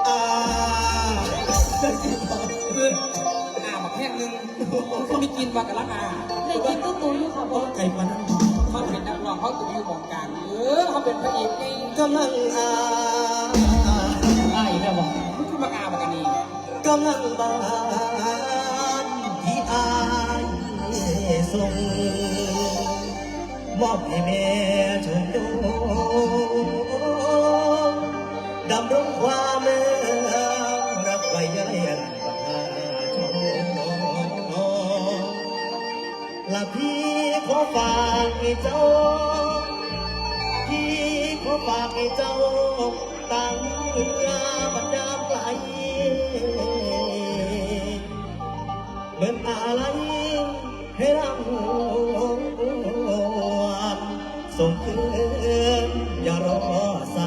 ເອີ ອາບັກແຮງໜຶ່ງ ຄືມີກິ່ນວ່າກະລັງອາ ໄດ້ກິນຕຸ່ມໆຢູ່ຄ່ະພໍ່. ໄກປານນັ້ນ ມັນເປັນນັກຮ້ອງ ເຮົາຕ້ອງຢູ່ໝ່ອງກາງ ເອີ ເຮົາເປັນພະເອກໃຫຍ່ ກຳລັງອາ ອາອີກແລ້ວບໍ? ມັນຄືບັກອາບັກອັນນີ້ ກຳລັງບານທີ່ອາຍສົ່ງ ມອບໃຫ້ແມ່ຊົມໂດ ດຳລົງຄວາມຮັກໄວ້ໃນບັນດາຊົນ ລະພີ່ຂໍຝາກໃຫ້ເຈົ້າ ພີ່ຂໍຝາກໃຫ້ເຈົ້າ ຕາງເຮືອບັນດາໄກ ເບິ່ງອາໄລໃຫ້ລຳຮວນ ສົ່ງຄືນຢ່າລໍສາ